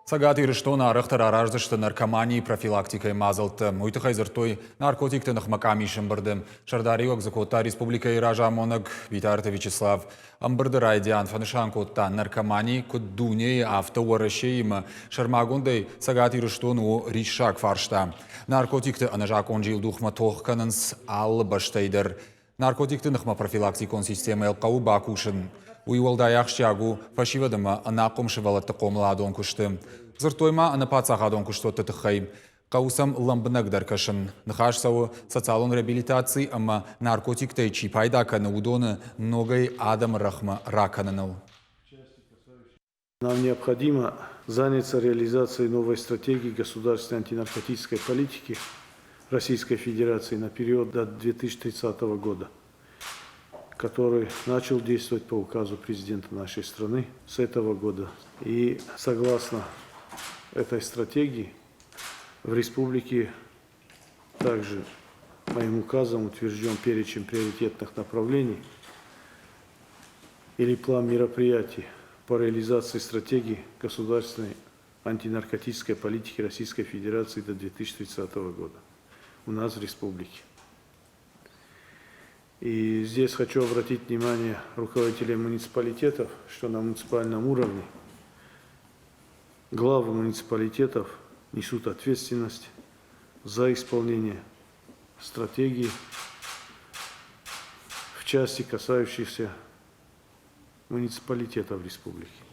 Цӕгат Ирыстоны арӕхдӕр араздзысты наркоманийы профилактикӕйы мадзӕлттӕ. Уый тыххӕй дзырдтой наркотикты ныхмӕ къамисы ӕмбырды. Сӕрдариуӕг дзы кодта республикӕйы разамонӕг Битарты Вячеслав. Ӕмбырды райдиан фӕнысан кодта, наркомани куыд дунейы, афтӕ Уӕрӕсеимӕ, сӕрмагондӕй Цӕгат Ирыстоны у риссаг фарста. Наркотикты ӕнӕзакъон зилдухмӕ тох кӕнынц алы бӕстӕй дӕр. Наркотикты ныхмӕ профилактикон системӕйыл хъӕуы бакусын. Уый уӕлдай ахсджиаг у фӕсивӕд ӕмӕ ӕнахъом сывӕллӕтты хъомыладон куысты. Дзырдтой ма ӕнӕпаддзахадон куыстуӕтты тыххӕй. Хъӕуы сӕм лӕмбынӕгдӕр кӕсын. Ныхас цӕуы социалон реабилитаци ӕмӕ наркотиктӕй чи пайда кӕны, уыдоны ногӕй адӕмы рӕхмӕ ракӕныныл. Нам необходимо заняться реализацией новой стратегии государственной антинаркотической политики Российской Федерации на период до 2030 года, который начал действовать по указу президента нашей страны с этого года. И согласно этой стратегии в республике также моим указом утвержден перечень приоритетных направлений или план мероприятий по реализации стратегии государственной антинаркотической политики Российской Федерации до 2030 года у нас в республике. И здесь хочу обратить внимание руководителей муниципалитетов, что на муниципальном уровне главы муниципалитетов несут ответственность за исполнение стратегии в части, касающейся муниципалитетов республики.